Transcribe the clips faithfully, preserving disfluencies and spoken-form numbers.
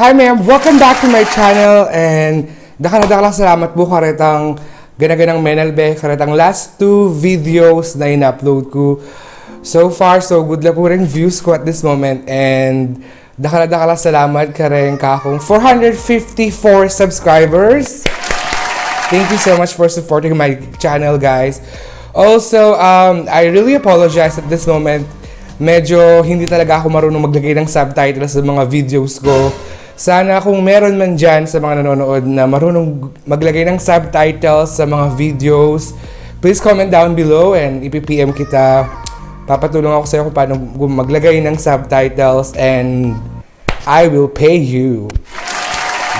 Hi ma'am, welcome back to my channel, and dakal a dakal a salamat pu karetang gana-ganang menalbe, karetang last two videos na in-upload ku. So far, so good la pu ring views ku at this moment, and dakal a dakal a salamat kareng kakung four hundred fifty-four subscribers. Thank you so much for supporting my channel, guys. Also, um, I really apologize at this moment. Medyo hindi talaga ako marunong maglagay ng subtitles sa mga videos ko. Sana kung meron man dyan sa mga nanonood na marunong maglagay ng subtitles sa mga videos, please comment down below and ipi-P M kita. Papatulong ako sa'yo kung paano gum-, maglagay ng subtitles, and I will pay you.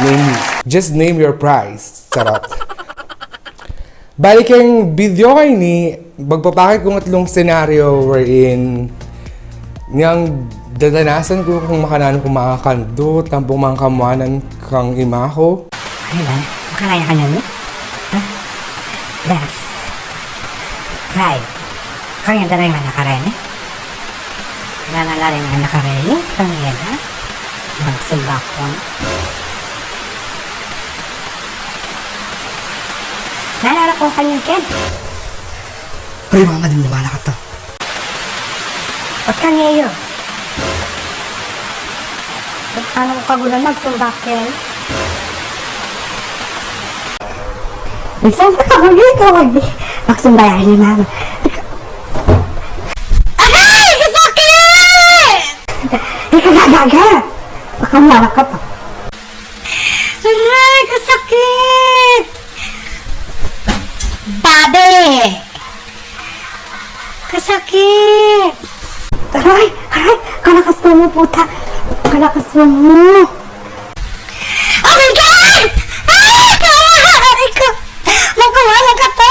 Name, just name your price. Charot. Bali keng video keni, magpapakit kung atlung senaryo wherein niyang dadanasan ku kung makananu ku makakandut, ampong mangkamuanan kang ima ku. Ano ba? Makalaya ka na, no? Ha? Yes. Right. Kang yan, dareng anak kareni. Nanalaring anak kareni, kang yan, ha? Magsumba ku. Nalala ku kang yan, Ken. Pre, mga madimdiman na ka to. Ba't ka ngeyo? Ba't paano ko kagulan magsumba, Ken? Minsan pa ka, huwag ka, huwag. Magsumba yan ni Mama. Aray! Kasakit! Ikaw na, gaga! Baka mawala ka pa. Aray, kasakit! Babe! Kasakit! Aray! Aray! Kalakas mu, puta! Kalakas mu! Oh my God! Ah! Aray ko! Magkawala ka pa!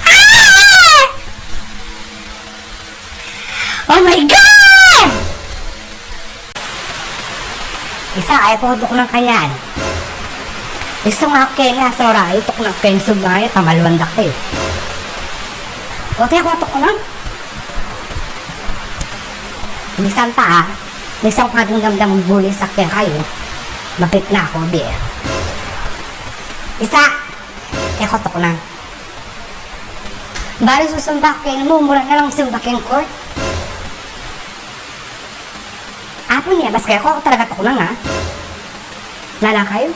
Ah! Oh my God! Isa, ay ko tuknang kanyan. Isa nga kaya nga, sora, ay tuknang kaya sumaya, tamaluan da kayo. O, te, ko tuknang. Minsan pa, ah. Minsan ko nga damdam buli sa kaya kayo. Mapit na ako, bi. Isa, e ko tuknang. Bali susumba keng mu, mura na lang sumba keng court. Apu niya, bas kayo, ko talaga tuknang, ha? Nala kayo?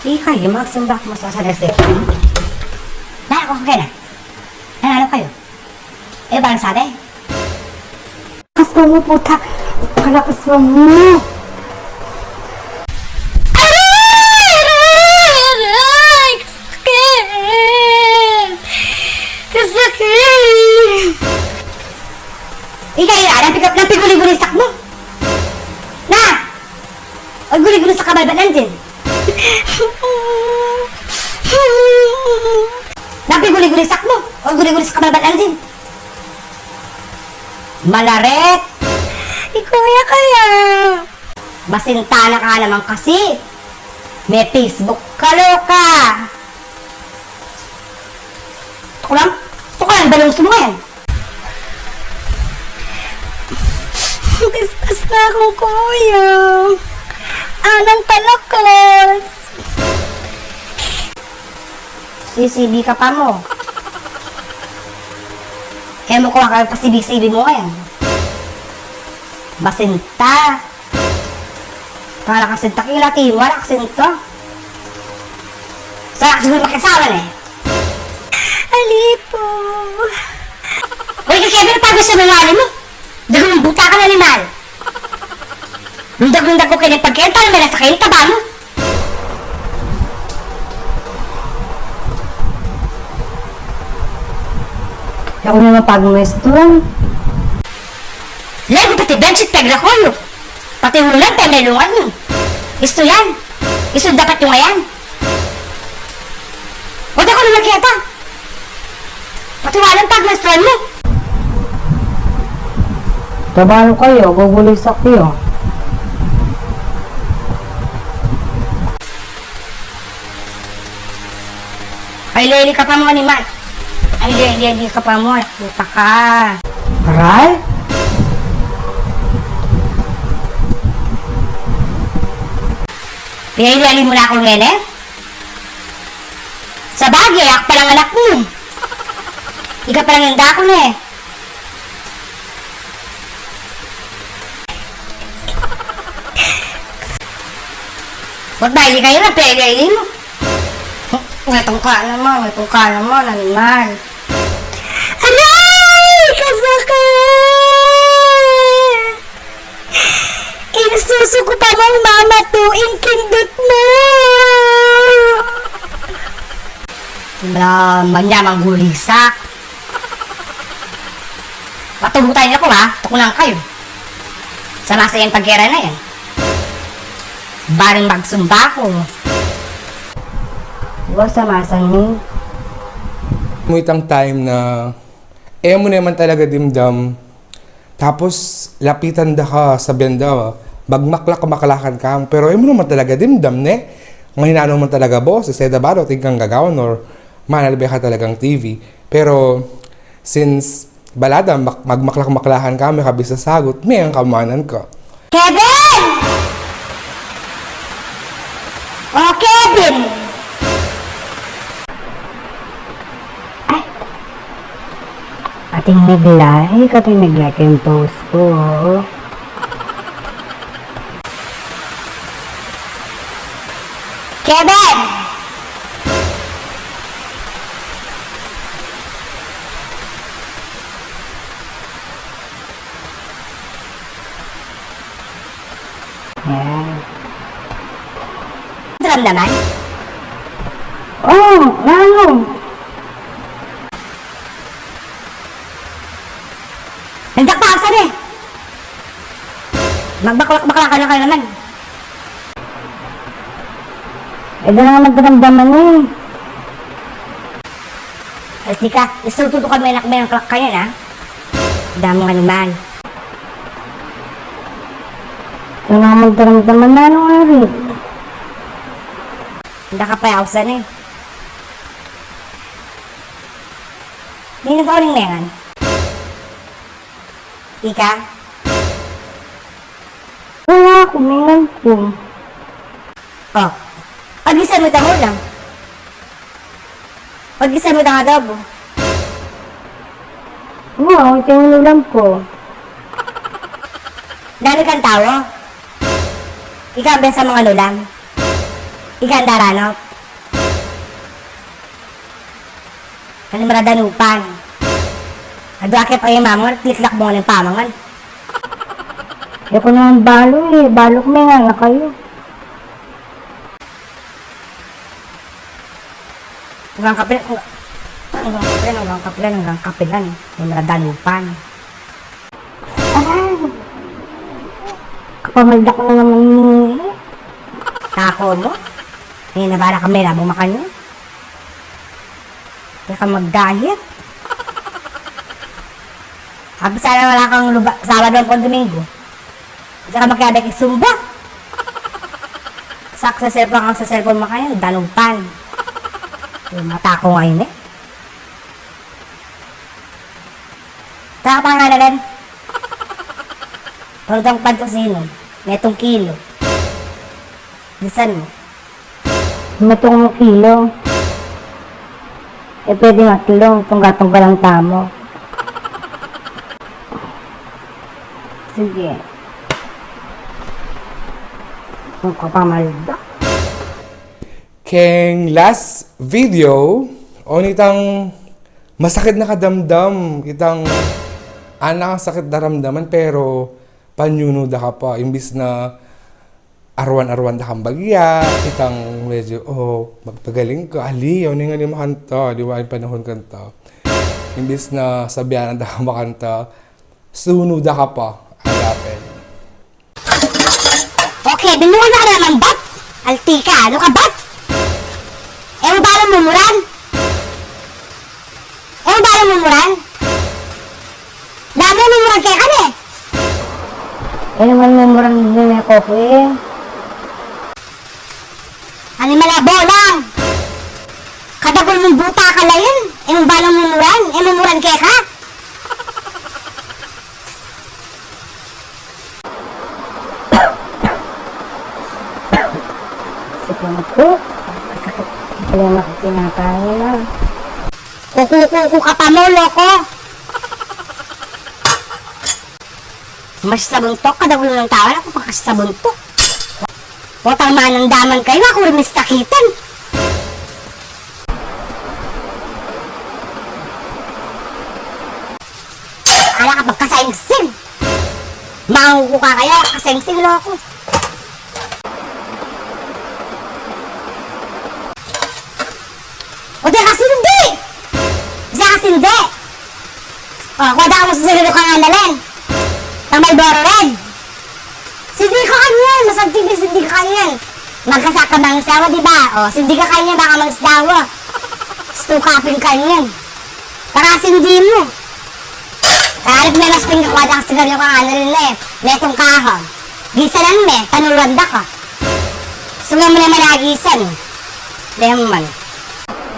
Di kayo magsumba kung masasalasit. Nala ko kayo na. Nanalo kayo. E, bang sabi? Kalakas mu, puta. Kalakas mu. Aray! Aray! Aray! Kasakit! Kasakit! Ika, ika, nang piguli-guli sak mu. Na! Ay, guli-guli sa kabalbalan din. Nang piguli-guli sak mu. Ay, guli-guli sa kabalbalan din. Malaret! Ikaw ya kaya? Masinta na ka naman kasi. May Facebook ka, loka. Tukulang, tukulang balong sumuyan. Kaskas na akong kuya. Anong palakos? Sisibi ka pa mu. E mu ko akal pasibi-sibi mu ngayan. Masinta. Kala kasi takila ti, wala kasi nito. Sa kasi mo makisawa na e. Alipo. Uy, kasi ano pa gusto mo wali mo? Dagang buta ka na ni Mal. Lundag-lundag ko kaya pagkain, talo may nasa kayo, taba mo. Ako naman pag-restaurant. Lagi pati bench at pegla ko yun. Pati ulan, pemelungan mo. Isto yan. Isto dapat yung ayan. O, di ko naman kiyata. Pati walang pagmestral mo. Tabalo kayo, gugulisak kayo. Eli-eli ka pa mu, animal. Eli-eli ka pa mu, puta ka. Aray? Pinaeli-eli mu na ku ngeni? Sabagay, aku pa lang anak mu. Ika pa lang ing dakul e. Ba't ba, e kayu na pinaeli-eli mu? Metung ka naman, metung ka naman, animal. Aray! Kasakit! Ing susu ku pa mang mamatu, ing kindut mu! Ala, manyamang gulisak. Patubutan yu ku, ha? Tukunan kayu. Sa masa yang pagkera na yan. Bareng magsumba ku. Wa, sa masa ni. Mu itang time na e mu naman talaga dimdam. Tapos, lapitan da ka, sabian da, magmaklak-maklakan ka mu. Pero e mu naman talaga dimdam, ne? Mahinang naman talaga boses, e da balu atin kang gagawan or manalbe ka talagang T V. Pero, since balada, mak-, magmaklak-maklakan ka mu, e ka bisasagut, mengan ka mu, mangan ka. Kevin! O, Kevin! Ay! Ating nag-like, ating nag-like ing post ku, o. Kevin! Yan. Daramdaman? O, nanu? Nandiyan ka pa, asan e? Magbaklak-baklakan na ka naman. E, da na nga magdaramdaman e. Ay, tika, isutu kami anak me ang klak kanyan, ha? Damung animal. Kailangan magdaramdaman na, ano nga rin? Hindi ka pa ausan e. Hindi na to ning mengan. Ika? Wala ku, mengan ku. O, pagisan mu itang ulam. Pagisan mu itang adobo. Wa, iti ing ulam ku. Nanu kang tau? Ika ang bensang mangan ulam. Ika ang daranup. Kanu maradan upan. Adua ke pa e mamangan, tiliklak mu ngan ing pamangan. E ku naman balu e, balu ku mengan na kayu. Ulang kapilan, ulang kapilan, ulang kapilan, ulang kapilan. Kanu maradan upan. Aray! Kapamaldak na naman ini. Tako mu? E, nabala kami na bumakan yu. Kaya ka mag-diet. Abi sana wala kang luba, Sabado ampong Domingo. Diyan ka makiabe kay Zumba. Sak sa cellphone, ang sa cellphone mu kanyan, danupan. Yung mata ko ngayon e. Tapa nga na rin. Parang pantos inu. Metung kilo. Bisan mu. Metung kilo. E, pwede nga atlu. Tungga-tungga lang tamu. Sige. Ang kapamalda. Keng last video, o nitang masakit na kadamdam, itang anak ang sakit daramdaman, pero panyunu da ka pa, imbis na aruan-aruan da kang bagya, itang medyo, o, magpagaling ka, ali, o, ningan yung makanta, di ba, yung panahon kanta. Imbis na sabian da ka makanta, sunu da ka pa, agapin. Okay, binuan na ka naman, bat? Alti ka, ano ka, bat? E mu ba mumuran? E mu ba mumuran? Labi mumuran kaya ka, e? E naman mumuran, hindi na ako, e. Animal a bolang! Kadagul Buta ka la yan. E mu ba mumuran? E mumuran keka? Sige na po. Masakit. Wala na ako tinatawa na. Kukukuku ka pa mu, loko. Masabuntok ka, dagulo ng tao, aku pa kasabuntok. Potang manandaman kayu, aku rin masakitan. Ala ka pagkasaingsing. Manguku ka kaya, kasaingsing, loko. O, di kasindi! Di kasindi! O, kuha da ka mu sigarilyo kang Annalyn. Kang Marlboro Red. Sindi ka kanyan, masanting ka, sindi ka kanyan. Magkasa ka mangasawa, di ba? O, sindi ka kanyan, baka mangasawa. Stukapin kanyan. Para sindi mu. Karip me, mas pinggan ku da kang sigarilyo kang Annalyn ne. Metung kaha. Gisanan me, tanuran da ka. Sungan mu naman agisan. Lemon.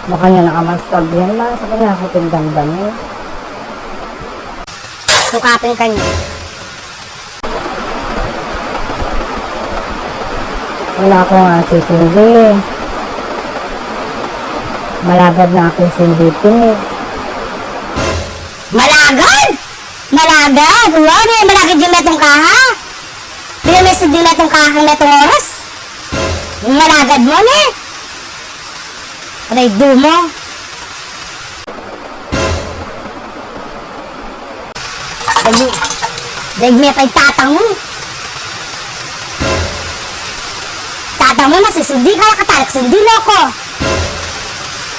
Makanyan na ka man sa tabi yan, ma. Sa kanya aku pinggan da mu. Stukapin kanyan. Wala ku ngang sisindi. Malagad na kung sindi pin e. Malagad? Malagad? Wa, malagad ing metung kaha? Pin e me sindi metung kaha, metung oras? Malagad mu ne? Aray, dumo. Daig, daig me pa ing tatang mu. Tatang mu, masisindi ka, katarik sindi, loko.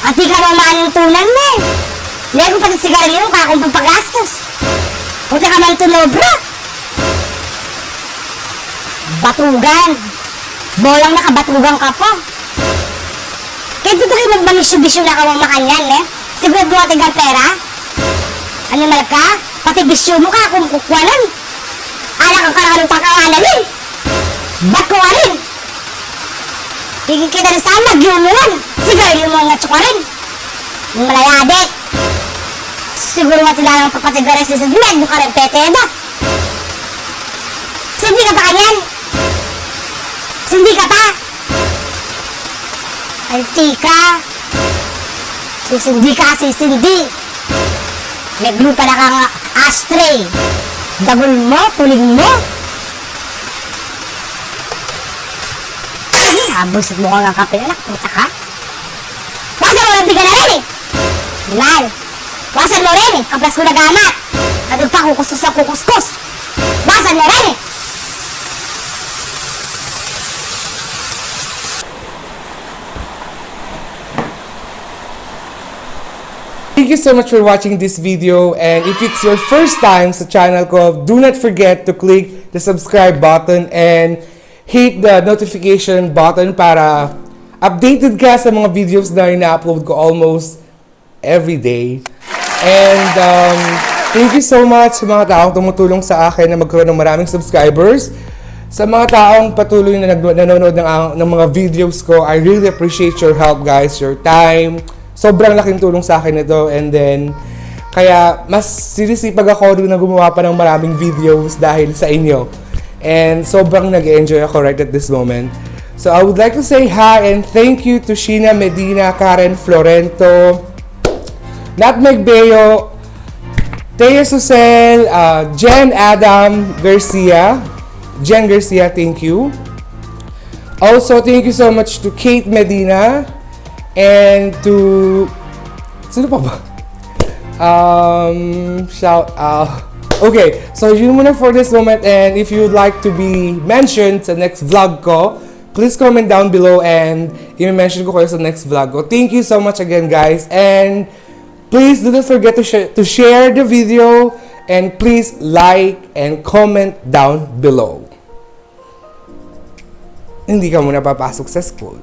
Atin ka naman ing tunan me. Lego pati sigarilyo, kakung papagastus. Puti ka man tunobra. Batugan. Bolang na ka, batugan ka pa. Kaya dito kayu magbamisyu-bisyu na ka makanyan, e? Sigurado atin kang pera? Animal ka? Pati bisyu mu ka, kung kukwanan. Ala kang karakalutang kang Annalyn. Bat ku karin. Kikita na sa lagyu mu yan. Sigarilyo mu ngan atsu karin. Malayadi. Siguru nga tila nang papatigaran si Sindi, lagyu karin pete da. Sindi ka pa kanyan? Sindi ka pa? Ay, tika. Sisindi ka, sisindi. Meglupa na kang ashtray. Dagul mu, tuling mu. Ay, abusag mu kang kape, anak, puta ka. Wasan mu rin, di ka na rin e. Mal. Wasan mu rin e, kaplas ku na gamat. Adug pa, kukuskus na kukuskus. Wasan mu rin e. Thank you so much for watching this video, and if it's your first time sa channel ko, do not forget to click the subscribe button and hit the notification button para updated ka sa mga videos na ina-upload ko almost every day. And, um, thank you so much sa mga taong tumutulong sa akin na magkaroon ng maraming subscribers. Sa mga taong patuloy na nag-, nanonood ng, ng mga videos ko, I really appreciate your help, guys, your time. Sobrang laking tulong sa akin ito. And then, kaya mas sinisipag ako rin na gumawa pa ng maraming videos dahil sa inyo. And sobrang nag-enjoy ako right at this moment. So I would like to say hi and thank you to Sheena Medina, Karen Florento, Nutmeg Beo, Thea Susel, uh, Jen Adam Garcia. Jen Garcia, thank you. Also, thank you so much to Kate Medina and to, sino pa ba? Um, shout out. Okay, so yun muna for this moment, and if you would like to be mentioned sa next vlog ko, please comment down below and i-mention ko kayo sa next vlog ko. Thank you so much again, guys, and please do not forget to share, to share the video, and please like and comment down below. Hindi ka muna papasok sa school.